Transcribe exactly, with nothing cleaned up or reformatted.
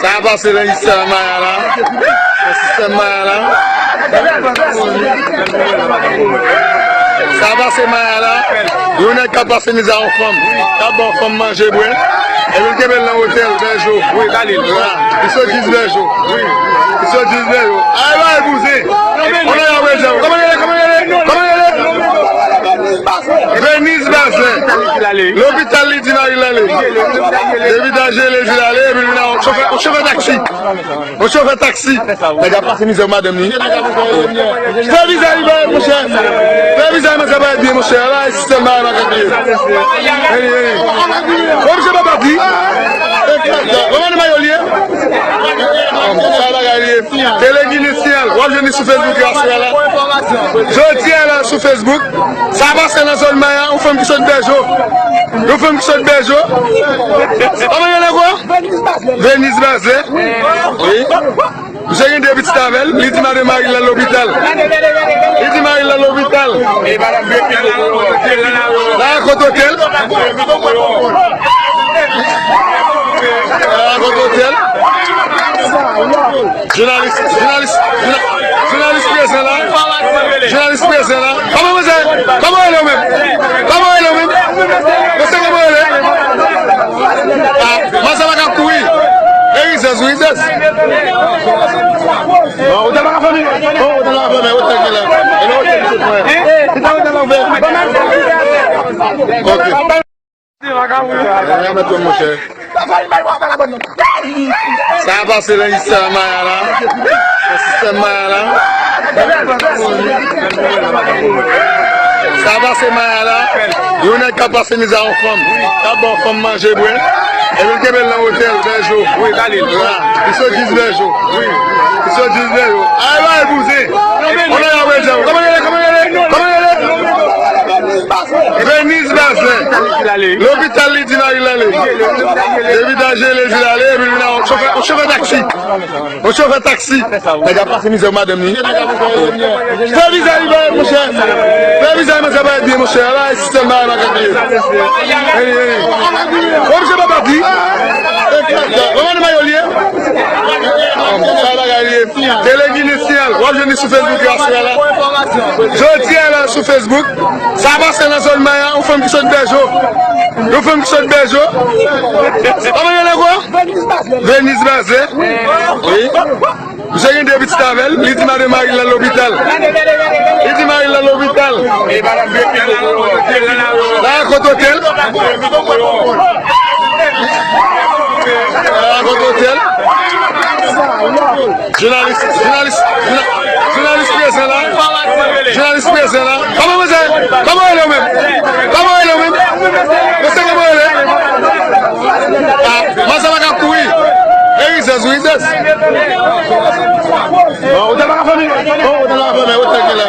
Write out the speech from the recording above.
Sa a pase nan sistèm Maya la. Nan sistèm Maya la. Sa a pase Maya la. Yon nèg k ap pase mize yon fanm. K ap ba yon fanm manje, bwè. Epi l kenbe l nan otèl, Bèjo. Wi, Kalil. La. Li sot jis Bèjo. Wi. Li sot jis Bèjo. Ay, bay bouzen. Kòman y ap rele? Kòman y rele? Kòman y rele? Kòman y rele? Venise Bazin. Lopital li di mari l ale. Depi ta jele di l ale, epi l vin a yon chofè, yon chofè taksi. Yon chofè taksi. Nèg ap pase mizè madanm li. Fè vizaj li parèt, monchè. Fè vizaj mwen sa parèt byen, monchè. Ala sistèm bagay makak li ye. Ey, ey. Bon, misye pa pati. Kòman nan mayo li ye? Sa bagay li ye. Tele Ginen Siyal. W ap jwenn li sou Facebook yo aswè la. Jodi a la sou Facebook. Sa pase nan zòn Maya, yon fanm ki sot Bèjo. Yon fanm ki sot Bèjo. Kòman y rele ankò? Venise Bazin. Wi. Misye gen de pitit avè l. Li di madanm mari l al lopital. Li di mari l al lopital. La kot otèl. La kot otèl. Jounalis, jounalis, jounalis prezan la. Jounalis prezan la. Kòman w se? Kòman w rele w menm? Kòman w rele w menm? Mesye, kòman w rele? Ah, manzè pa ka kouri. E rizèz, wi, rizèz. Non, ou te pa ka fèmen. Non, ou te pa ka fèmen. Ou te la. E non, ou te la. Ok. Sa a pase nan sistèm Maya la. Nan sistèm Maya la. Sa a pase Maya la. Yon nèg k ap pase mize yon fanm. K ap ba yon fanm manje, bwè. Epi l kenbe l nan otèl, Bèjo. Wi, Kalil. La. Li sot jis Bèjo. Wi. Li sot jis Bèjo. Ay, bay bouzen. Kòman y ap rele? Kòman y rele? Kòman y rele? Kòman y rele? Venise Bazin. Lopital li di mari l ale. Depi ta jele di l ale, epi l vin a yon chofè, yon chofè taksi. Yon chofè taksi. Nèg ap pase mizè madanm li. Fè vizaj li parèt, monchè. Fè vizaj manzè parèt byen, monchè. Ala sistèm bagay makak li ye. Ey, ey. Bon, misye pa pati. Kòman nan mayo li ye? Sa bagay li ye. Tele Ginen Siyal. W ap jwenn li sou Facebook yo aswè la. Jodi a la sou Facebook. Sa pase nan zòn Maya, yon fanm ki sot Bèjo. Yon fanm ki sot Bèjo. Kòman y rele ankò? Venise Bazin. Wi. Misye gen de pitit avè l. Li di madanm mari l al lopital. Li di mari l al lopital. La kot otèl. La kot otèl. Jounalis, jounalis, jounalis prezan la. Jounalis prezan la. Kòman w se? Kòman w rele w menm? Kòman w rele w menm? Mesye, kòman w rele? Ah, manzè pa ka kouri. E rizèz, wi, rizèz. Non, ou te pa ka fèmen. Non, ou te pa ka fèmen. Ou te la.